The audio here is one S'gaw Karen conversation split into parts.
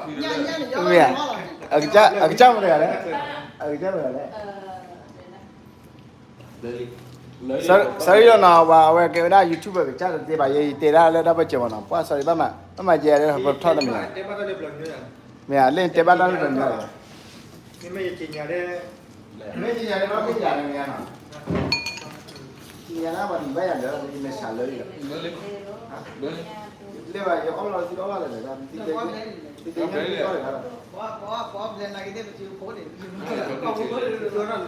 မ့ၢ်ဧါ, အကစၢ်မတၤတဂၤလဲၣ်, အကစၢ်မတၤတဂၤလဲၣ်. Sorry လီၤနီၤ, ပှၤအဝဲကဲဝဲဒၣ် YouTube ကစၢ်တသ့ဘၣ်, ယတဲဒၣ်လၢတၢ်ပၢၢ်ဆၢမးနီၤ, ပှၤ sorry ဘၣ်မး, ဘၣ်မၤကဲလၢပထီၣ်တမံၤ, မ့ၢ်ဧါ, လၢနတဲဘၣ်တၢ်လၢပမၤ, မ့ၢ်ကညးန့ၣ် ဘၣ်မ့ၢ်ယၤန့ၣ်မ့ၢ်ဧါနီၤ, ကညးန့ၣ် ပှၤဒံးဘၣ်ယၤဒီး ယမဲာ်ဆှးလၢယလီၤ, လၢဘၣ် ယအီၣ်လီၤသုအီၣ်ဘၣ်လၢၤဒီး သုတဲ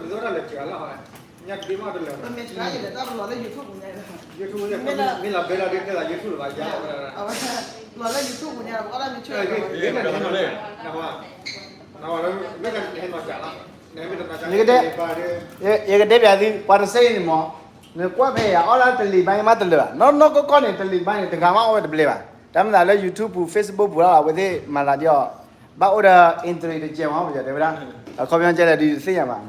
အီၣ်လၢၤဘၣ်, မ့ၢ်လီၤဘဲလီၤဒ်ကဲလီၤ YouTube လၢၤဘၣ်ယၤ, လီၤလၢ YouTube ပူၤညါ ပအီၣ်လၢ YouTube လၢၤဘၣ်, ယကတဲပျးသု ပှၤတစဲအံၤန့ၣ်မး, နကွၢ်ဖဲယၤအီၣ်လၢတလံာ်ဘၣ်မးတလၢာ်ဘၣ်, နီၢ်နီၢ်ကီၢ်ကီၢ်န့ၣ် တလံာ်ဘၣ်န့ၣ် တဂၤမးအီၣ်ဝဲတဘျဲဘၣ်, တၢ်မၤသးလၢ YouTube ပူၤ Facebook ပူၤလီၤ အဝဲသ့ၣ်မၤသးဒ်အီၤ, ဘၣ်အိၣ်ဒီး internet တကဲမး ပတဲဝဲဒၣ်, အခီပညီကဲလဲၣ်ဒ်သ့ၣ်ညါဘၣ်,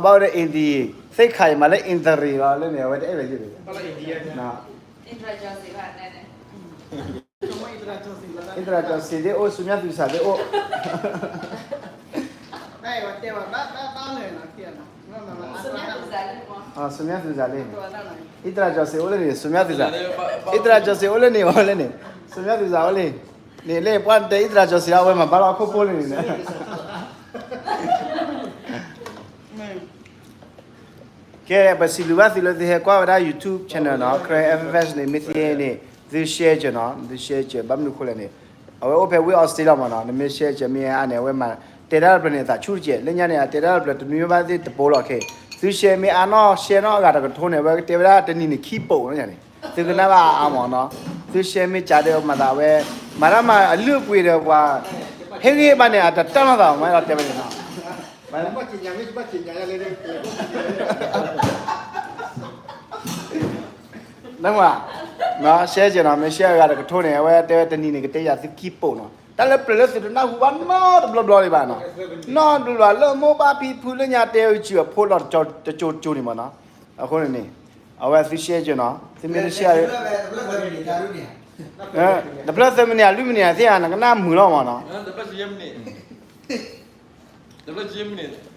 ဘၣ်အိၣ်ဒီး internet သ့ၣ်ခါအံၤမးလၢ internet လီၤလၢန့ၣ် အဝဲတအဲၣ်ဝဲယုၢ်, အ့ၣ်တရၤကၠီၤစံးသ့ၣ်အိၣ် ဆူမျၢ်သူစးသ့ၣ်အိၣ်, ဆူမျၢ်သူစးလၢ, အ့ၣ်တရၤကၠီၤစံးအိၣ်လၢန့ၣ် ဆူမျၢ်သူစး, အ့ၣ်တရၤကၠီၤစံးအိၣ်လၢန့ၣ် အိၣ်လၢန့ၣ်, ဆူမျၢ်သူစးအိၣ်လံ, န့ၣ်လၢပှၤတဲအ့ၣ်တရၤကၠီၤစံး အဝဲမၤဘၣ်လီၤခိၣ်ဖိလံန့ၣ် ကဲ ပစံးဘျုးဘၣ်သုလၢသုဟဲကွၢ်ဝဲဒၣ် YouTube channel နီၤ, Karen F F S န့ၣ် မ့ၢ်သ့န့ၣ် သု share ကၢၤနီၤ, သု share ကၢၤ ဘၣ်မနုၤဃိလဲၣ်န့ၣ်, အဝဲအိၣ်ဖဲ ဝ့ၢ်အီစထြ့လယါမးနီၤ, နမ့ၢ် share ကၢၤ မ့ၢ်အါန့ၣ် အဝဲမၤတဲတၢ်တဖျၢၣ်န့ၣ် အသးဆူၣ်တကဲး, လၢညါန့ၣ် အတဲတၢ်တဖျၢၣ်တနွံဘၣ်သ့ၣ်တပိာ်လီၤခဲ, သု share မ့ၢ်အါနီၤ share နီၤ အဂၤတကထိန့ၣ် အဝဲကတဲဝဲဒၣ်တနံၤန့ၣ် ခံပိာ်နီၤန့ၣ်, သုကနၣ်ဘၣ်အါမးနီၤ, သု share မ့ၢ်ကၢၤဒီးမၤသးဝဲ, မၤတၢ်မၤအလုၢ်အပှ့ၤဒီးပှၤ ဟ့ၣ်ဂံၢ်ဘၣ်န့ၣ် အတတၢ်နီၢ်သးမးလီၤတဲဝဲန့ၣ်နီၤ နမ့ၢ် share ကၢၤနီၤ, မ့ၢ် share အဂၤတကထိန့ၣ် အဝဲတဲဝဲတနံၤန့ၣ် ကတဲယၤသုခံပိာ်နီၤ, တၢ်လၢပျၢၤလၢသုတနၢ်ဟူဘၣ်နီတဘျီဘျီဒံးဘၣ်နီၤ, နီတဘျီဘျီ လၢမိၢ်ပၢ်ဖံဖုလၢညါတဲဝဲစုအဖိလီၤတကၠိတကၠိတကၠိန့ၣ်မးနီၤ, အဃိန့ၣ်န့ၣ် အဝဲသု share ကၢၤနီၤ, သုမ့ၢ်တ share တဖျၢၣ်သၢမံးနံး အလွံၢ်မံးနံးသ့ၣ်ဧါ နကနၣ်မုာ်လီၤမးနီၤ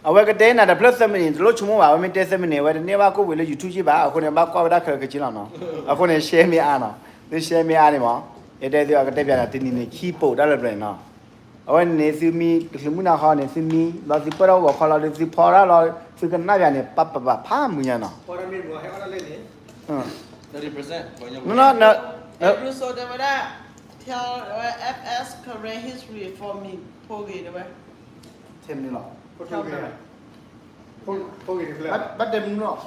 အဝဲကတဲနၤတဖျၢၣ်သၢမံးနံး တလိၣ်ဆိကမိၣ်ဘၣ်, အဝဲမ့ၢ်တဲသၢမံးနံး အဝဲတန့ၢ်ဘၣ်ကိၣ်ဝံၤလၢ YouTube ယ့ၢ်ဘၣ်, အဃိန့ၣ် ဘၣ်ကွၢ်ဝဲဒၣ်ခဲလၢာ်ခဲဆ့လီၤနီၤ, အဃိန့ၣ် share မ့ၢ်အါနီၤ, သု share မ့ၢ်အါန့ၣ်မး, ယတဲသုအကတဲပျးနၤ တနံၤန့ၣ် ခံပိာ်တၢ်လၢပျၢၤန့ၣ်နီၤ, အဝဲန့ၣ်န့ၣ် သုမံတချုးမုၢ်နၤဃီန့ၣ် သုမံ လီၤသုပၢၢ်ထီၣ်ဂီၤခီလီၤဒီး သုဖီတၢ်လီၤ သုကနၣ်ပျးန့ၣ် ပပပဖးမုာ်ညါနီၤ, နီၤ Russo တဲဝဲဒၣ် tell F S Karen history for me ဖိဂ့ၤတဲဝဲ ထဲမနုၤလီၤ, ဘၣ်တဲမနုၤ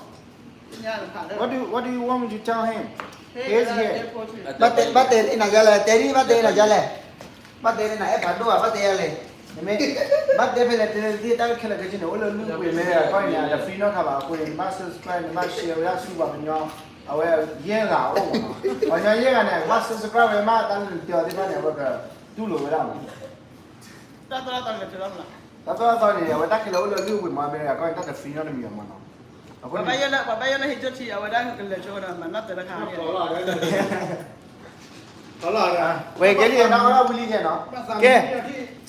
လီၤ, what do, what do you want me to tell him, ဘၣ်တဲနၤယါလဲၣ်, တဲဒ်ဘၣ်တဲနၤယါလဲၣ်, ဘၣ်တဲနၤအဲၣ်ဖးဒိၣ်ဧါ ဘၣ်တဲယါလဲၣ်, နမ့ၢ် ဘၣ်တဲဖဲလဲၣ် တဲသ့တၢ်ခဲလၢာ်ခဲဆ့န့ၣ် အိၣ်လၢလုၢ်ပှ့ၤမဲ ကီၢ်န့ၣ် တ free နီတခါဘၣ်, အဃိန့ၣ် နဘၣ် subscribe နဘၣ် share ဝဲဒၣ်ဆူပှၤကညီ, အဝဲယဲၢ်ဂၤအိၣ်မးနီၤ, ပှၤကညီယဲၢ်ဂၤန့ၣ် ကဘၣ် subscribe ဝဲမး တၢ်လၢနတဲအီၤသ့ၣ်တဖၣ်န့ၣ် အဝဲကတူၢ်လိာ်ဝဲဒၣ်မး တၢ်သိၣ်တၢ်သီန့ၣ် အဝဲတၢ်ခဲလၢာ်အိၣ်လၢလုၢ်ပှ့ၤမး အမဲရကၤကီၢ်န့ၣ် တၢ်တ free နီတမံၤမးနီၤ, အဃိန့ၣ် ပှၤဘၣ်ယိၣ်လၢဟ့ၣ်ကၠိထံ အဝဲဒၣ်ကလဲၤဆိဒီး မၤနီၣ်သၢတခါ ဝဲကဲလံနီၤ ဝဲဝံၤလံကဲနီၤ, ကဲ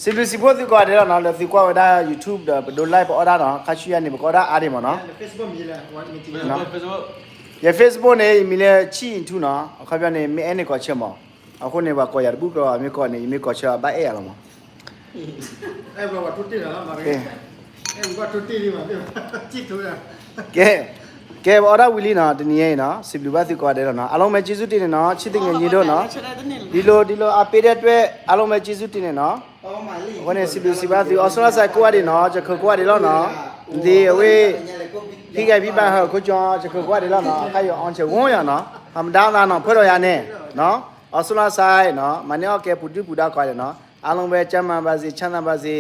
စံးဘျုးစံးဖှိၣ်သုကိးဂၤဒဲးလီၤနီၤ လၢသုကွၢ်ဝဲဒၣ် YouTube ဒီးပဒိ live ပအီၣ်ဒၣ်နီၤ ခါဆူညါန့ၣ် ပကအီၣ်ဒၣ်အါဒံးမးနီၤ, ယ Facebook န့ၣ် ယမံၤလၢ ဆံၣ်အံၤထူနီၤ အခီပညီန့ၣ် မ့ၢ်အဲၣ်န့ၣ်ကိးဆၢမး, အဃိန့ၣ် ပှၤကိးယၤတဘူၣ်ကီး မ့ၢ်ကိးန့ၣ် ယမ့ၢ်ကိးဆၢဘၣ်အဲၣ်ယၤလီၤမး ကဲ ကဲ ပအီၣ်ဒၣ်ဝံၤလံနီၤ တနံၤအံၤနီၤ စံးဘျုးဘၣ်သုကိးဂၤဒဲးလီၤနီၤ အားလုံးပဲကျေးဇူးတင်တယ်နော် ချစ်သူငယ်ညီတို့နော် ဒီလို ဒီလိုအားပေးတဲ့အတွက် အားလုံးပဲကျေးဇူးတင်တယ်နော် အဃိန့ၣ် စံးဘျုးစံးဘၣ်သု အီစထြ့လယါကိးဂၤဒဲးနီၤ ယခိၣ်ကိးဂၤဒဲးလီၤနီၤ ဒ်အဝဲ ဖံဂဲၤဖံဘၣ်ဟၢၣ်ခိကၠီ ယခိၣ်ကိးဂၤဒဲးလီၤနီၤ ခါယီၤအီစၢၤဝိယၤနီၤ ဟးမတၤသးနီၤ ဖၢဒီးယၤန့ၣ် အီစထြ့လယါနီၤ မၤန့ၢ်အီၣ်ကဲပူၤဒုၣ်ပူၤဒါ ကိးဂၤဒဲးနီၤ အားလုံးပဲကျန်းမာပါစေ ချမ်းသာပါစေ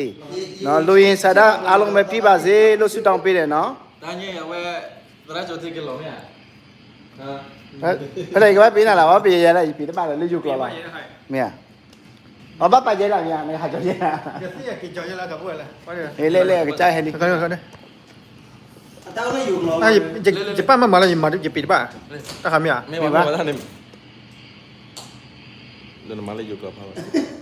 နော် လိုရင်ဆန္ဒအားလုံးပဲပြည့်ပါစေလို့ဆုတောင်းပေးတယ်နော် တၢ်ညါအဝဲ သရၣ်ကၠီၤထံက့ၤလီၤမ့ၢ်ဧါ ဖဲလဲၣ် ယကဘၣ်ပ့ၤနၤလၢ အဝဲပ့ၤယဲလၢ ယပ့ၤတဘၣ်လၢ လၢယိၤကျိာ်လီၤ မ့ၢ်ဧါ အဘၣ်ပာ်ယဲလၢမ့ၢ်ဧါ နကဟးကၠီၤယဲ လဲၣ်လဲၣ် အကစၢ်ဟဲလံ ယပာ်မးမးလၢ ယမၤ ယပ့ၤတဘၣ် တၢ်ခါမ့ၢ်ဧါ မ့ၢ်ဘၣ် လၢနမၤလၢယိၤကျိာ်ဖးဘၣ်